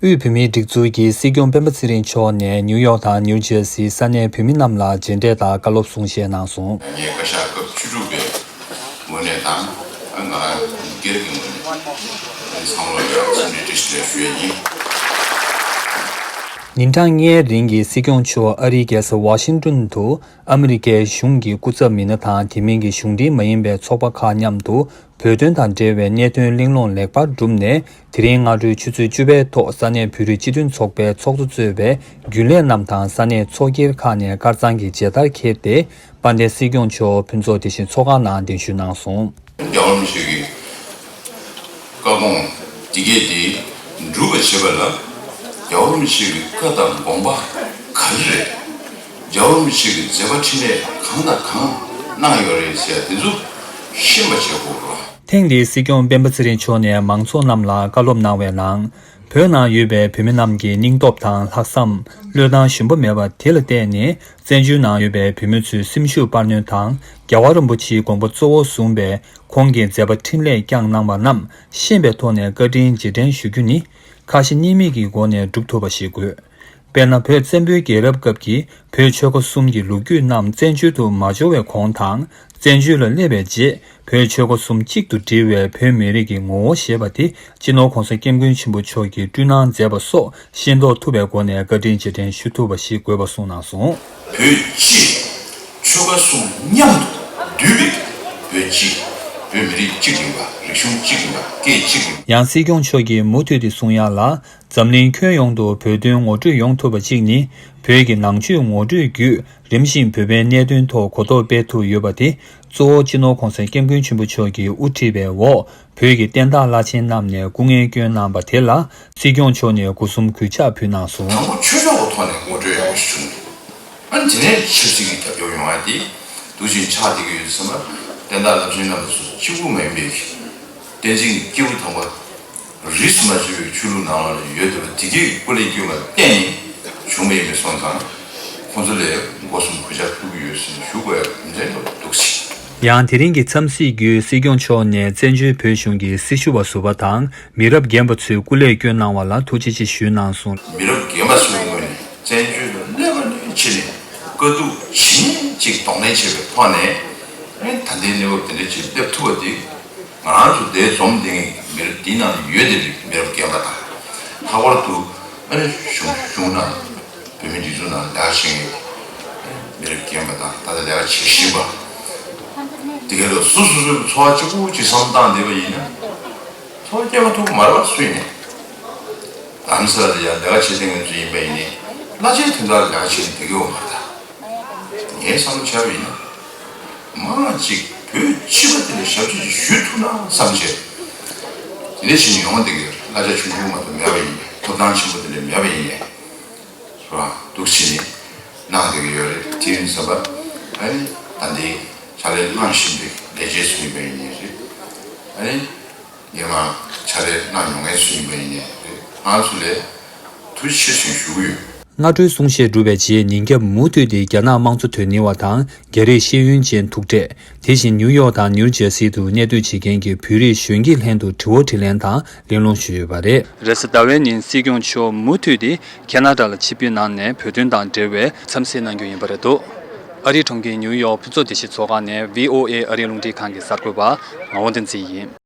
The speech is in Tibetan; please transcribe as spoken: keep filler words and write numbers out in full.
དབུས་བོད་མིའི་སྒྲིག་འཛུགས་ཀྱི་སྲིད་སྐྱོང་སྤེན་པ་ཚེ་རིང་མཆོག་ནས་ཉིའུ་ཡོག་དང་ནིའུ་ཇར་སིའི་ས་གནས་བོད་མི་རྣམས་ལ་མཇལ་འཕྲད་དང་བཀའ་སློབ་གསུང་བཤད་གནང་སོང་། ངས་བཀའ་ཤག་སྐབས་བཅུ་དྲུག་པའི་ངོས་ནས་དང་ང་རང་སྒེར་གྱི་ངོས་ནས་ཚང་མ་ལ་ཡང་འཚམས་འདྲི་བཀྲ་ཤིས་བདེ་ལེགས་ཞུ་ཡས་ཡིན། ཉིན་གྲངས་ལྔའི་རིང་གི་སྲིད་སྐྱོང་མཆོག་ཨ་རིའི་རྒྱལ་ས་ཝ་ཤིང་ཏོན་དུ་ཨ་མི་རི་ཀའི་གཞུང་གི་སྐུ་ཚབ་མི་སྣ་དང་དེ་མིན་གྱི་གཞུང་འབྲེལ་མ་ཡིན་པའི་ཚོགས་པ་ཁག་མཉམ་དུ་བོད་དོན་དང་འབྲེལ་བའི་གནད་དོན་གླེང་སློང་ལེགས་པར་བསྒྲུབས་ནས། དེ་རིང་སྔ་དྲོའི་ཆུ་ཚོད་བཅུ་པའི་ཐོག་ས་གནས་བོད་རིགས་སྤྱི་མཐུན་ཚོགས་པའི་ཚོགས་གཙོ་གཙོས་པའི་རྒྱུན་ལས་རྣམས་དང་ས་གནས་ཚོགས་སྒེར་ཁག་ནས་དཀར་གཙང་གི་མཇལ་དར་འཁྱེར་ཏེ། དཔལ་ལྡན་སྲིད་སྐྱོང་མཆོག་ཕུན་ཚོགས་བདེ་ཆེན་ཚོགས་ཁང་ནང་གདན་ཞུ་གནང་སོང་། རྒྱལ་བ་རིན་པོ་ཆེ་གི་བཀའ་དགོངས་འདི་གས་དེ་འགྲུབ་པ་བྱེད་པ་ལ་རྒྱལ་བ་རིན་པོ་ཆེ་གི་བཀའ་དང་དགོངས་པ་ག་རེ་རེད། རྒྱལ་བ་རིན་པོ་ཆེ་གི་མཛད་པ་འཕྲིན་ལས་གང་དང་གང་གནང་ཡོད་རེད་ཟེར་དེ་ཚོ་ཤེས་པ་བྱེད་དགོས་རེད། ཐེངས་འདིའི་སྲིད་སྐྱོང་སྤེན་པ་ཚེ་རིང་མཆོག་ནས་མང་ཚོགས་རྣམས་ལ་བཀའ་སློབ་གནང་བའི་ནང་། བོད་ནང་ཡོད་པའི་བོད་མི་རྣམས་ཀྱི་སྙིང་སྟོབས་དང་ལྷག་བསམ། བློས་བཏང་ཞུམ་པ་མེད་པ་དེ་ལ་བརྟེན་ནས། བཙན་བྱོལ་ནང་ཡོད་པའི་བོད་མི་ཚོའི་སེམས་ཤུགས་སྤར་སྣོན་དང་། རྒྱལ་བ་རིན་པོ་ཆེའི་དགོངས་པ་གཙོ་བོར་བཟུང་བའི་ཁོང་གི་མཛད་པ་འཕྲིན་ལས་བསྐྱངས་གནང་བ་རྣམས་ཤེས་པའི་ཐོག་ནས་བཀའ་དྲིན་རྗེས་དྲན་ཞུ་རྒྱུ་ནི། ཁ་ཞེ་གཉིས་མེད་ཀྱི་སྒོ་ནས་སྒྲུབ་ཐུབ་པ་ཞིག་དགོས། དཔེར་ན། བོད་བཙན་པོའི་རྒྱལ་རབས་སྐབས་ཀྱི་བོད་ཆོལ་ཁ་གསུམ་གྱི་ལོ་རྒྱུས་རྣམས་བཙན་བྱོལ་དུ་མ་འབྱོར་བའི་གོང་དང་། བཙན་བྱོལ་ལ་སླེབས་པའི་རྗེས། བོད་ཆོལ་ཁ་གསུམ་གཅིག་ཏུ་སྒྲིལ་བའི་བོད་མི་རིགས་ཀྱི་ངོ་བོ་ཞེས་པ་དེ། སྤྱི་ནོར་༧གོང་ས་༧སྐྱབས་མགོན་ཆེན་པོ་མཆོག་གིས་བསྐྲུན་གནང་མཛད་པ་སོགས་ཤེས་རྟོགས་ཐུབ་པའི་སྒོ་ནས་བཀའ་དྲིན་རྗེས་དྲན་ཞུ་ཐུབ་པ་ཞིག་དགོས་པ་གསུངས་གནང་སོང་། བོད་སྤྱི་ཆོལ་ཁ་གསུམ་མཉམ་དུ་འདུས་པའི་བོད་སྤྱི། བོད་མི་རིགས་གཅིག་ཡིན་པ། རིག་གཞུང་གཅིག་ཡིན་པ། སྐད་གཅིག་ཡིན་པ། ཡང་སྲིད་སྐྱོང་མཆོག་གིས་མུ་མཐུད་དེ་གསུང་ཡག་ལ། འཛམ་གླིང་ཁྱོན་ཡོངས་དུ་བོད་དོན་ངོ་སྤྲོད་ཡོང་ཐུབ་པ་གཅིག་ནི། བོད་ཀྱི་ནང་ཆོས་ངོ་སྤྲོད་བརྒྱུད། རིམ་བཞིན་བོད་པའི་གནད་དོན་ཐོག་གོ་རྟོགས་སྤེལ་ཐུབ་ཡོད་པ་དེ། གཙོ་བོ་སྤྱི་ནོར་༧གོང་ས་༧སྐྱབས་མགོན་ཆེན་པོ་མཆོག་གིས་དབུ་ཁྲིད་པའི་འོག་བོད་ཀྱི་བསྟན་བདག་བླ་ཆེན་རྣམས་ནས་སྐུ་ངལ་བསྐྱོན་གནང་པ་དེ་ལ། སྲིད་སྐྱོང་མཆོག་ནས་སྒོ་གསུམ་གུས་ཕྱག་ཕུལ་གནང་སོང་། དང་པོ་ཆོས་ཕྱོགས་ཀྱི་ཐོག་ནས་ངོ་སྤྲོད་ཡག་པོ་ཞིག་བྱུང་། ཨ་ནི་དེ་ནས་ཆབ་སྲིད་ཀྱི་རྒྱབ་སྐྱོར་ཡོང་ཡ་དེ་འདུག་ཅིང་ཆགས་བསྡད་ཀྱི་ཡོད་ཟེར་ན། བསྟན་བདག་བླ་ཆེན་རྣམ་པ་ཚོ་གཅིག་པུ་མ་ཡིན་པའི་བསྟན་འཛིན་གྱི་སྐྱེས་བུ་དམ་པ་རིས་སུ་མ་ཆད་པའི་ཆོས་ལུགས་ནང་ལ་ཡོད་བསྡད་པ་དེ་གའི་སྐུ་ལས་བསྐྱོན་པ་བརྟེན་ནས་བྱུང་བ་ཡིན་པའི་སོང་ཙང་། ཁོང་ཚོ་ལ་སྒོ་གསུམ་གུས་ཕྱག་ཕུལ་གྱི་ཡོད་ཟེར་ཞུ་དགོས་ཡ་རྒྱུ་མཚན་འདུག་ཟེར། ཡང་དེ་རིང་གི་འཚམས་གཟིགས་བརྒྱུད་སྲིད་སྐྱོང་མཆོག་ནས་བཙན་བྱོལ་བོད་གཞུང་གི་སྲི་ཞུ་བ་ཟུར་པ་དང་མི་རབས་རྒན་པ་ཚོས་སྐུ་ལས་བསྐྱོན་གནང་བ་ལ་ཐུགས་རྗེ་ཆེ་ཞུས་གནང་སོང་། མི་རབས་རྒན་པ་ཚོའི་ངོས་ནས་བཙན་བྱོལ་དུ་སླེབས་པ་ནས་ཕྱི་ནས་དཀའ་སྡུག་ཇི་སྙེད་ཅིག་གདོང་ལེན་བྱས་པའི་ཐོག་ནས། ཨེ་ད་ལྟའི་གནས་བབ་དེ་འདྲ་ཅིག་སླེབས་ཐུབ་པ་དེ། ང་རང་ཚོ་འདིར་འཛོམས་བསྡད་མཁན་གྱི་མི་རབས་འདིའི་ནང་ནས་ཡོད་བསྡད་པའི་མི་རབས་རྒན་པ་དང་། ལྷག་པར་དུ་ཨ་ནི་གཞུང་གཞུང་ནང་བོད་མིའི་སྒྲིག་འཛུགས་ནང་ལས་ཀ་བྱེད་མཁན་མི་རབས་རྒན་པ་དང་། ད་ལྟ་ལས་ཀ་བྱེད་བཞིན་པ་དེ་ག་ལ་སོ་སོ་སོའི་འཚོ་བ་གཅིག་པུ་གཅིག་བསམ་བློ་བཏང་བསྡད་པ་ཡིན་ན། འཚོ་བ་སྐྱེལ་མ་ཐུབ་ཀྱི་མ་རེད་པ། སུ་ཡིན་ནའི། རྡ་རམ་ས་ལ་ལ་ཡང་ལས་ཀ་བྱེད་མཁན་ཚོ་ཡིན་པ་ཡིན་ནའི། གླ་ཆའི་དོན་དག་ལ་ལས་ཀ་བྱེད་ནས་བསྡད་ཀྱི་ཡོད་མ་རེད་ད། ངས་བསམ་བློ་བྱས་པ་ཡིན་ན། མང་ཅིག་བོད་སྤྱི་པ་དེ་ལ་ཞབས་ཕྱི་ཅིག་ཞུ་ཐུབ་ན་བསམ་བྱས། དེ་འདྲ་བྱས་ནས་ཡོང་བསྡད་ཀྱི་ཡོད་རེད། གླ་ཆ་ཆུང་ཆུང་མ་གཏོགས་མེད་པ་ཡིན་ནའི། ཐོབ་ཐང་ཆེན་པོ་དེ་འདྲ་མེད་པ་ཡིན་ནའི། རེད་པ། འདུག་བྱས་ནས་གནང་བསྡད་ཀྱི་ཡོད་རེད། དེ་ཡིན་ཙམ་པ། ཨ་ནི་ད་ལྟའི་ཕྱག་ལས་གནང་བཞིན་པའི་ལས་བྱེད་ཚོ་ཡིན་པ་ཡིན་ནའི་རེད། ཨ་ནི་སྔོན་མ་ཕྱག་ལས་གནང་མྱོང་མཁན་ཚོ་ཡིན་པ་ཡིན་ནའི་རེད། ང་ཚོ་ལ་ཐུགས་རྗེ་ཆེ་ཞུ་ཞུ་གི་ཡོད། སྔ་དྲོའི་གསུང་བཤད་གྲུབ་པའི་རྗེས། ཉིན་རྒྱབ་མུ་མཐུད་དེ་རྒྱ་ནག་དམངས་གཙོ་དོན་གཉེར་བ་དང་རྒྱ་རིགས་ཤེས་ཡོན་ཅན་ཐུག་འཕྲད། དེ་བཞིན་ནིའུ་ཡོག་དང་ནིའུ་ཇར་སི་དུ་གནས་སྡོད་བྱེད་མཁན་གྱི་བོད་རིགས་གཞོན་སྐྱེས་ལྷན་དུ་དྲི་བ་དྲིས་ལན་དང་གླེང་སློང་ཞུས་ཡོད་པ་རེད། རེས་གཟའ་ཟླ་བའི་ཉིན་སྲིད་སྐྱོང་མཆོག་མུ་མཐུད་དེ་ཁེ་ན་ཌ་ལ་ཆིབས་བསྒྱུར་གནང་ནས་བོད་དོན་དང་འབྲེལ་བའི་འཚམས་གཟིགས་གནང་རྒྱུ་ཡིན་པ་རེད་འདུག་ཨ་རིའི་གྲོང་ཁྱེར་ནིའུ་ཡོག་ཕུན་ཚོགས་བདེ་སྐྱིད་ཚོགས་ཁང་ནས་ཝི་ཨོ་ཨེ་ཨ་རིའི་རླུང་འཕྲིན་ཁང་གི་གསར་འགོད་པ་ངག་དབང་བསྟན་འཛིན་ཡིན།